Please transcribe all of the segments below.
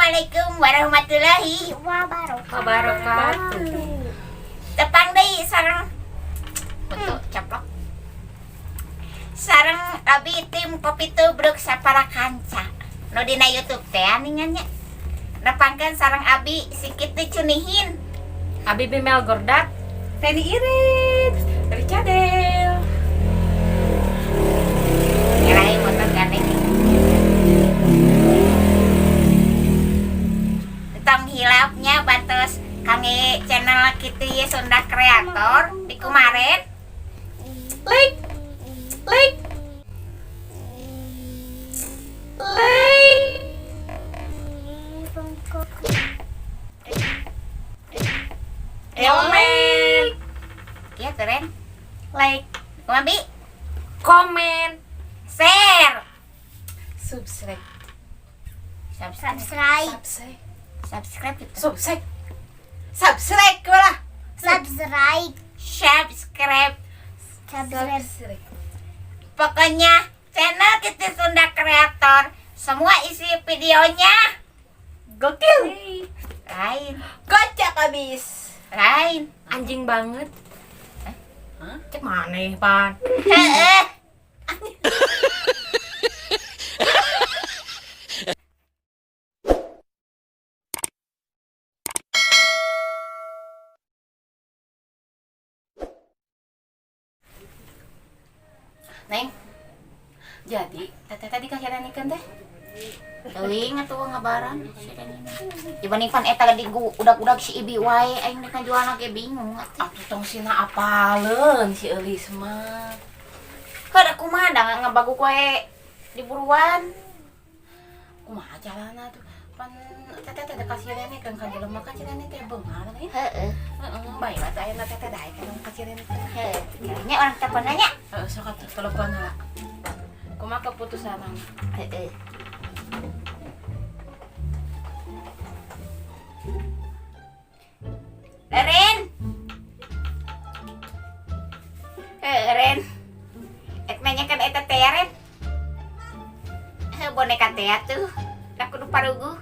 Assalamualaikum warahmatullahi wabarakatuh. Wabarakatuh. Tepang deui sareng betul caplok. Sareng abi tim Kopi Tubruk sapara kanca. Nu dina YouTube teh aningan nya. Nepangkeun sareng abi si Kitu Cunihin. Abi Bimel Gordak, Teni Irit, dari Cadel. Ngerahi motor gandeng. Tong hilapnya bantos kangge channel Kitu ye Sunda Kreator di kemarin. Like, like, like, komen, Iya keren. Like, Kumaha bi? Komen, Share. Subscribe, Subscribe. Subscribe. Subscribe, Subscribe gitu. Subscribe, subscribe lah. Subscribe. Subscribe. Subscribe. Subscribe. Pokoknya channel Kitu Sunda Kreator semua isi videonya Gokil, lain, kocak abis. Lain. Anjing banget. Hah? Cek mana pan? Heeh. Neng, jadi teteh tadi kasih teh. Teuing atuh ngabaran si Reni. Dibanding pan eta di udag-udag si Ibi wae aing rek ngajualna ge bingung atuh. Atuh tong sina apaleun si Elis mah. Heuh, kumaha da ngabaguk wae di buruan. Kumaha carana tuh? Pan teteh teh kasih Reni kan ka jelema kan si Reni teh beunghar kan. Heeh. Heeh, bae lah teh ayeuna teteh daek kan ka si Reni teh. Heeh. Nya urang telepon nya. Heeh, sok atuh telepon heula. Kumaha keputusan? Heeh. Ren. Heuh, Ren. Ek nanyakan eta teh ya, Ren. Heuh, boneka teh atuh. Da kudu paruguh.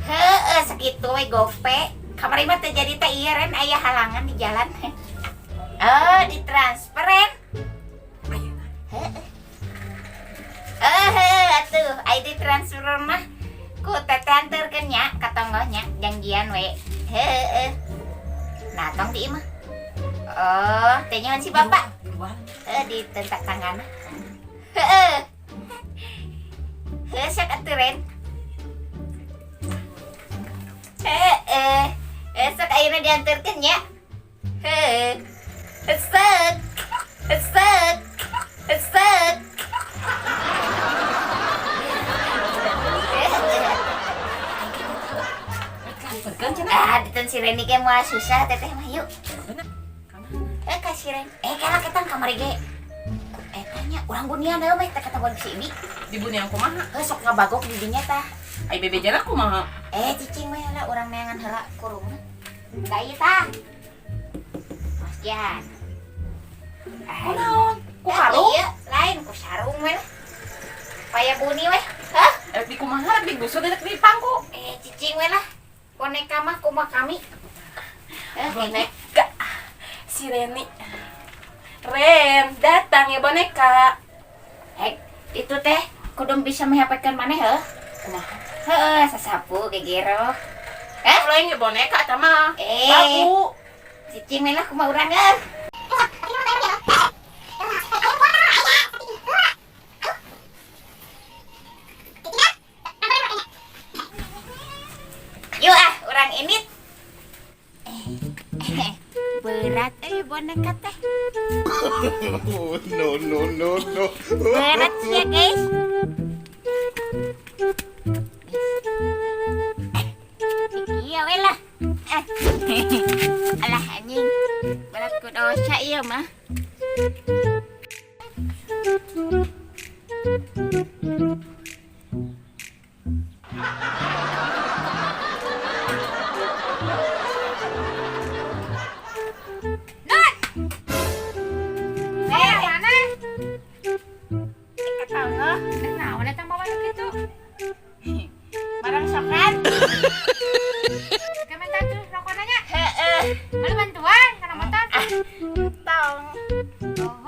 Heeh, sakitu we gope. Kamari mah teu jadi teh ieu Ren, aya halangan di jalan. Oh, ditransfer Ren. Ayeuna. Heeh. Eh, atuh, ai ditransfer mah ku teteh anterkeun nya ka tonggohnya, janjian we. Heeh. Nah, tong di imah. Oh, teh nyaho si bapak. Buruan. Heuh, di tentak tangan. Heeh. Heuh, sok atuh Ren. Heeh. Eh, sok ayeuna dianterkeun nya. Heeh. Sok. Sok. Sok. Transferkeun cenah. Ah, ditun si Reni ge moal susah teteh mah yuk. Bener. Kamana? Eh, ka si Ren. Eh, kala ketang kamari ge. Eh, tanya urang bunian deui mah teh kata si Ibi. Di bunian kumaha? Heuh, sok ngabagok di dinya tah. Ai bebejana kumaha? Eh, cicing we lah urang neangan heula kurungna. Da ieu tah. Mas Jan. Kunaon? Ku karung? Iya, lain ku sarung we lah. Paya buni we. Hah? Rek di kumaha? Rek digusur rek di pangku? Eh, cicing we lah. Boneka mah kumaha kami. Eh, Boneka. Si Reni. Ren, datang ya boneka. Hek, itu teh kudu bisa mehapetkeun maneh heuh. Kumaha? Heeh, sasapu gegero. Eh, Lain ya boneka eta mah. Eh. Babu. Cicing we lah kumaha urang euy. Yuk ah, urang ini. Berat eh boneka teh. Oh, no, no, no, no. Berat sih ya, guys. Iya we lah. Eh. Alah anjing. Berat ku dosa ieu mah. Nun. Eh, Mana? Ketangga. Naon eta bawa nu kitu?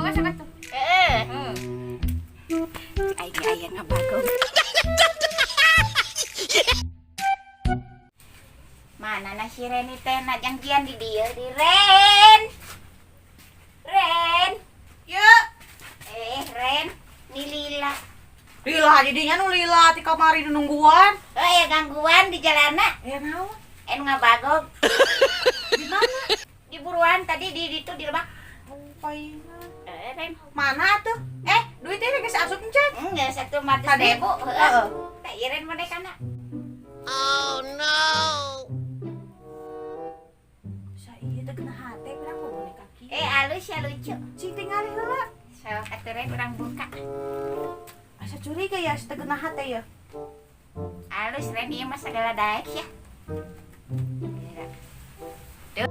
Dibuka sok atuh. Heeh. Aing aya ngabagong. Mana na si Reni teh na janjian di dieu di Ren. Ren. Ya, Eh, Ren, ni lila. lila jadinya nu lila ti kamari nu nungguan. Oh, aya gangguan di jalana. Ya naon? En ngabagong. Di mana? Di buruan tadi di ditu di lebak. Paingan. Eh, Ren. Mana tuh? Eh, duitnya geus asup encan. Enggak, satu ratus Tadi? ribu. Heeh. Tak Iren bonekana. Sa ieu teh kena hate berapa boneka kieu? Eh, alus ya lucu. Cing tingali heula. Sok atuh Ren urang buka. Asa curiga ya teu kena hate ya. Alus Ren ieu mah segala daek ya. Tuh.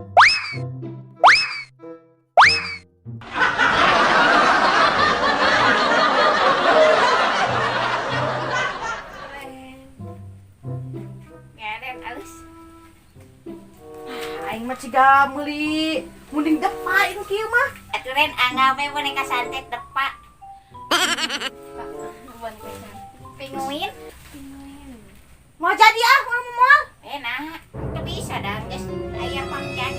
Ya, Ren alus. Aing mah ciga meuli munding depa ini kieu mah. Atuh Ren anggal we boneka santet depa. Boneka cantik. Pinguin. Mau jadi ah, mau moal. Eh, nah, teu bisa dah geus aya pangjan.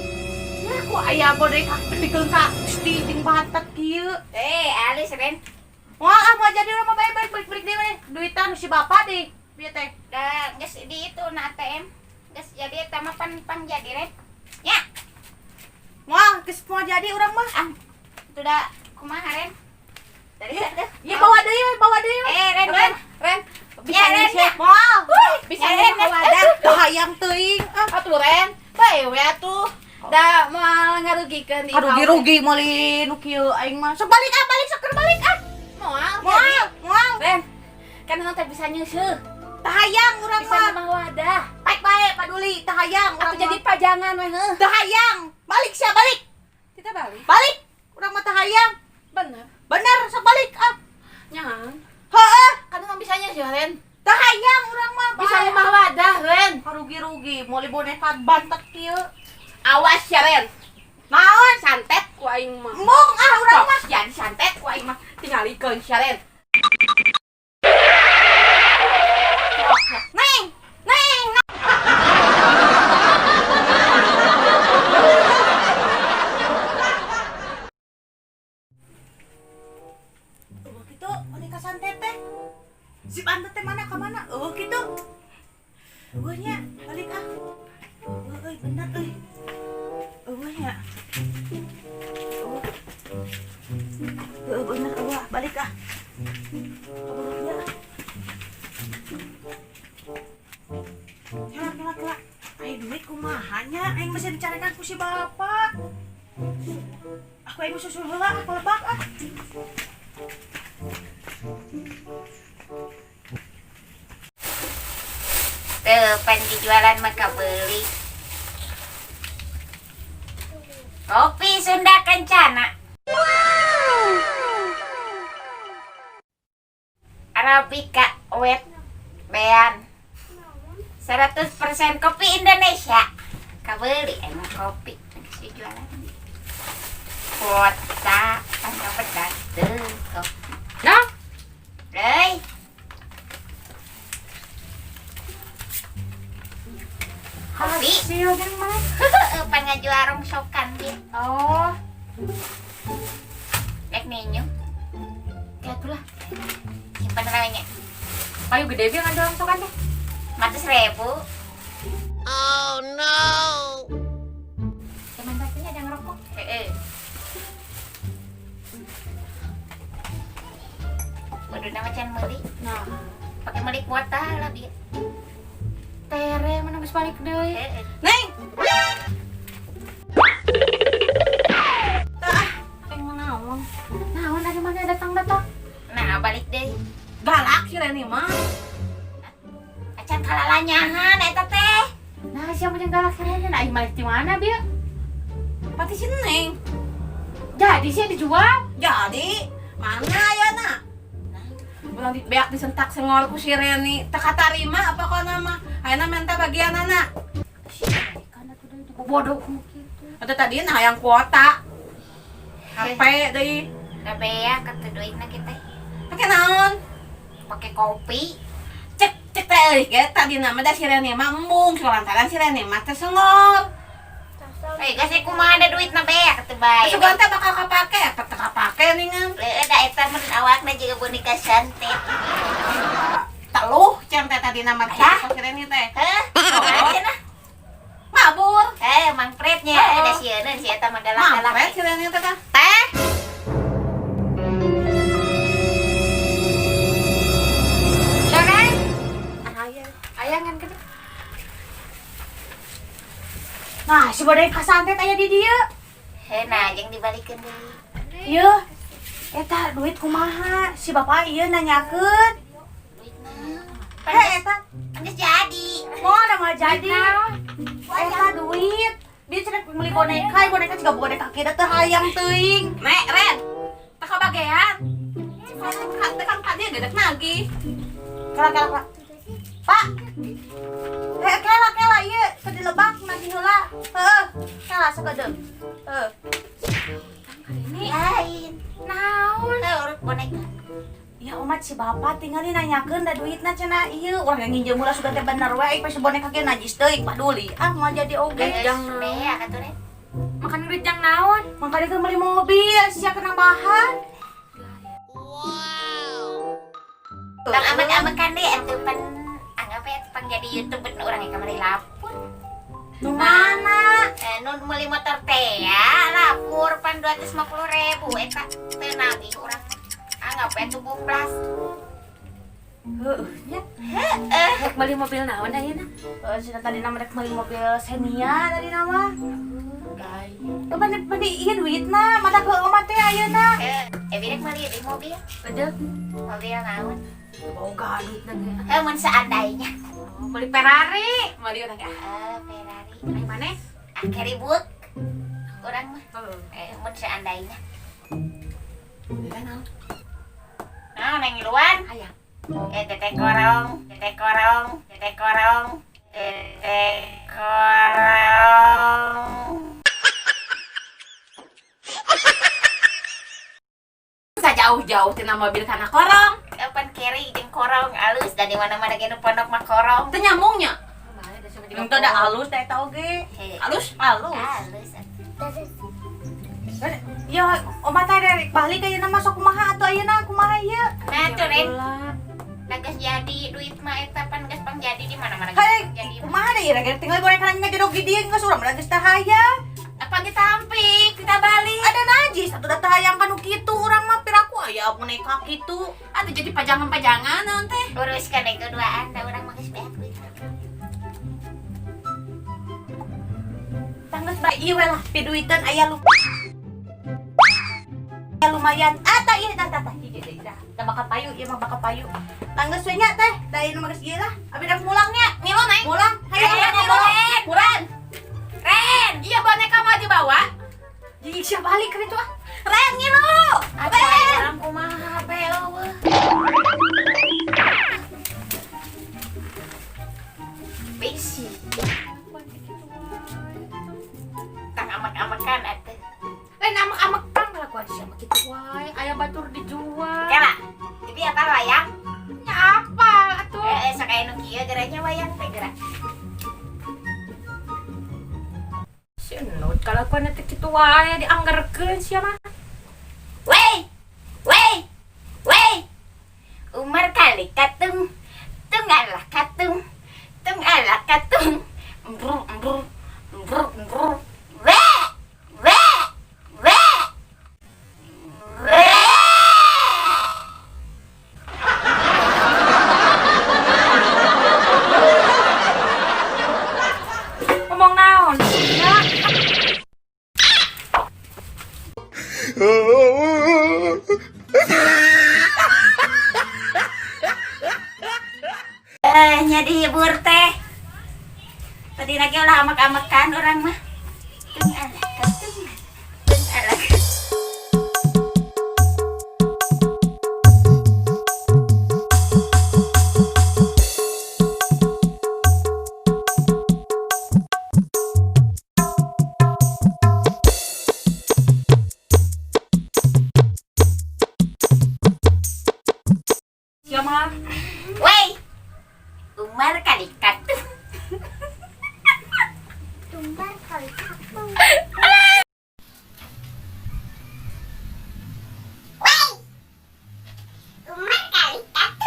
Ya ku aya boneka pikeun ka Gusti jeung bantet kieu. Eh, alus Ren. Wah, ah mau jadi urang mah bae balik balik balik deui we. Duitan si bapak deh. Bieu teh. Dah geus di itu na ATM. Geus jadi eta mah pan pang jadi Ren. Ya, Wah, geus mau jadi urang mah. ah. Itu dah kumaha Ren? Tadi satu. Ya bawa deui we, bawa deui we. Eh, Ren, Ren, Ren. Ren, bisa Ya, Ren, nyisih. ya. Moal. Bisa Ya, Ren, nyisih wadah. Teu hayang teuing. Ah, Atuh Ren, bae we atuh. Da moal ngarugikeun di rugi-rugi meuli nu kieu aing mah. Sok balik ah, balik sok keur balik ah. Moal. Moal, moal. Ren, kan nanti bisa nyeuseut. Teu hayang urang Bisa mah. nambah wadah. Baik bae paduli, teu hayang urang Atau jadi mah. pajangan we heuh. Teu hayang. Balik sia balik. Kita balik. Balik. Urang mah teu hayang. Bener. Bener, sok balik ah. Nyahan. Heeh, Kan nggak bisa nyeuseut Ren. teu hayang urang mah. Bisa nambah wadah Ren. Rugi-rugi meuli boneka bantet kieu. Awas ya Ren. Naon? Santet ku aing mah. Embung ah urang mah. Sok jadi santet ku aing mah. Tingalikeun sia Ren. Neng, neng. Oh gitu, boneka santet teh. Si bantet teh mana ka mana? Oh gitu. Eueuh nya, balik ah. Eueuh euy, bener euy. Eueuh nya. Eueuh. Eueuh bener eueuh, balik ah. Eueuh nya. Kela kela kela. Ai duit kumaha nya? Aing masih dicarekan ku si bapak. Aku aing susul heula ah, lebak ah. Tuh, pan dijualan mah kabeli. Kopi Sunda Kencana. Arabica wet bean. 100% kopi Indonesia. Kabeli emang kopi geus dijualan. Kuota pan kapedas tuh kopi. Nah, Euy. Kopi. Hasil jeung mana? Heeh, pan ngajual rongsokan dia. Oh, Rek ninyu, ya itulah. Simpen namanya. Payu gede bieu ngajual rongsokan teh. 100 ribu. Oh no. Cuman satunya ada ngerokok. Heeh. Kudu nama can meuli. Nah, Pakai meuli kuota lah bieu. tere mana geus balik deui. Heeh. Neng. Tah, Aing mah naon? Naon dari mana datang-datang? Nah, balik deh. Galak si Reni mah. Acan kalalanyahan eta teh. Nah, siapa yang galak si Reni? Nah, aing balik di mana bieu? Pati si Neng. Jadi sih dijual. Jadi, mana ya nak? Ulang di beak disentak sengol ku si Reni. Teu katarima apa kau nama? Ayeuna minta bagian anak. Kan atuh deui bodoh ku kitu. Atau tadi nah hayang kuota. HP deui. Da beak atuh duitna kita. Pake naon? Pake kopi. Cek cek teh euy ge tadina mah da si Rene mah embung, lantaran si Rene mah teh sengor. Eh, geus kumaha da duitna beak atuh bae. Sugan teh bakal kapake, apa teu kapake ningan. Leueuh da eta mun awakna juga boneka santet. Teluh can teh tadina mah teh si Rene teh. Heh, kumaha cenah? Mabur. Eh, Mang Frednya ada sieun si eta mah galak-galak. Mang Fred si Rene teh. Teh. Loren. Ayangan kan. Nah, si boneka santet aya di dieu. Heh, nah jeung dibalikeun deui. Ieu. Eta duit kumaha? Si bapak ieu nanyakeun. Duit naon? Heh, eta Geus jadi. moal mah jadi. Eta duit. Dia cenah meuli boneka, boneka juga boneka kita teh hayang teuing. Nek, Ren. Teh kabagean. Teh kan tadi gedek nagih. Kela kela kela. Pak. Eh, kela kela ieu keur dilebak nagih heula. Heeh. Kela sakedeung. Heeh. Lain. Naon? Heuh, urut boneka. Ya omat si bapak tinggal nanyakeun da duitna cenah ieu urang yang nginjem heula sudah teh bener we aing pas boneka ge najis teuing paduli. Ah moal jadi oge. Geus beak atuh Ren. Makan duit jang naon? Mangkana keur meuli mobil sia kena bahan. Tong amek-amekan deui atuh pan anggap we atuh pang jadi YouTuber nu urang kamari lapur. Nu mana? Eh, nu meuli motor teh ya, lapur pan 250.000 eta teu nagih urang. Anggap we atuh buplas. Heueuh nya. Heeh. Rek meuli mobil naon ayeuna? Heueuh cenah tadi nama rek meuli mobil Xenia tadi nama. Mandi mandi ieu duitna, mata ke omat teh ayeuna. Eh, birek meuli di mobil. Betul. Mobil naon? Boga duitna ge. Eh, mun seandainya. Oh, meuli Ferrari. Meuli urang ge. Ferrari. Ai maneh? Ah, keribuk. Urang mah. Eh, mun seandainya. Naon? Naon yang ngiluan? Ayang. Eh, teteh korong, teteh korong, teteh korong, teteh korong. Jauh-jauh tina mobil kana korong. Kapan keri jeung korong alus da di mana-mana ge nu pondok mah korong. Teu nyambungnya. Teu da alus teh eta oge. Alus? Alus. Alus. Ya, omat teh rek balik ayeuna mah sok kumaha atuh ayeuna kumaha ieu? Nah, tuh Ren. Nah, geus jadi duit mah eta pan geus pang jadi di mana-mana geus Hei, jadi. kumaha da ieu rek tinggal boneka ngedog di dieu geus urang mah geus teh hayang. Apa ditampik, kita balik. Ada najis atuh da teh hayang kanu kitu urang mah piraku aya boneka kitu. Atuh jadi pajangan-pajangan naon teh. Uruskan deui keduaan da urang mah geus beak duit. Tangges bae ieu we lah piduiteun aya lu. Ya lumayan. Ah, tah ieu tah tah tah hiji deui dah. Da bakal payu ieu mah bakal payu. Tangges we nya teh, da ieu mah geus ieu lah. Abi dah mulang nya. Ngilu neng. Mulang. Hayo Hayo, ngobrol. Ren. Ren. Ren, iya boneka mau dibawa. Jadi siapa balik ke itu ah? Ren ngilu. Atuh aya urang kumaha bae eueuh. Bisi. Tang amek-amekan atuh. Lain amek-amekan kelakuan siapa kitu wae, aya batur dijual. Kela. Jadi apa wayang? Nya apal atuh. Eh, sok aya nu kieu geranya wayang teh gerak. Senot kalakuan teh kitu wae dianggerkeun sia mah. Wey! Wey! Wey! Umar kali katung, tung ala katung, tung ala katung. Brr brr brr brr. We! We! We! We! Ngomong naon sia? Eh, nya dihibur teh. Tadi lagi ulah amek-amekan orang mah. Tung ala katung, tung ala. Tumar kali katuh. Tumbar kali katung. Tumbar kali katung.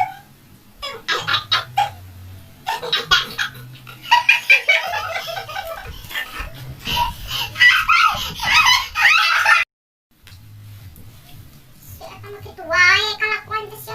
Si eta mah kitu wae kalakuan teh si.